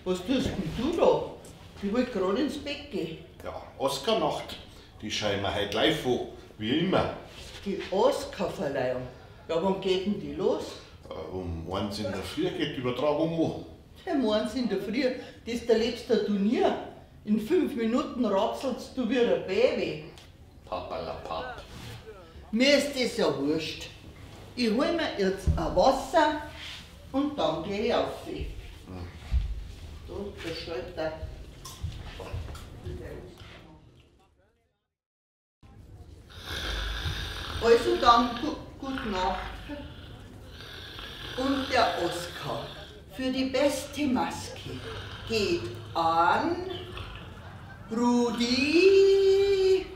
Was tust denn du da? Ich wollte gerade ins Bett gehen. Ja, Oscar-Nacht. Die schauen wir heute live an, wie immer. Die Oscar-Verleihung? Ja, wann geht denn die los? Um 1 in der Früh geht die Übertragung an. Um 1 in der Früh, das erlebst du nie. In 5 Minuten ratzelst du wie ein Baby. Papalapap. Mir ist das ja wurscht. Ich hol mir jetzt ein Wasser und dann geh ich auf. Da, der Schalter. Also dann, gute Nacht. Und der Oscar für die beste Maske geht an Rudi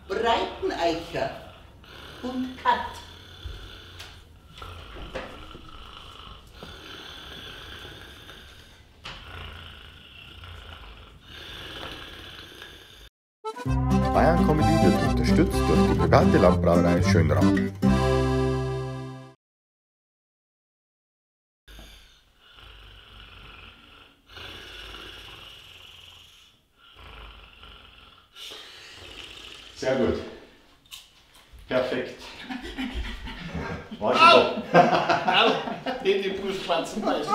Breiteneicher und Kat. Bayern Comedy wird unterstützt durch die private Landbrauerei Schönram. Sehr gut. Perfekt. War schon da. Au! Nicht die Brustwarzen beißen.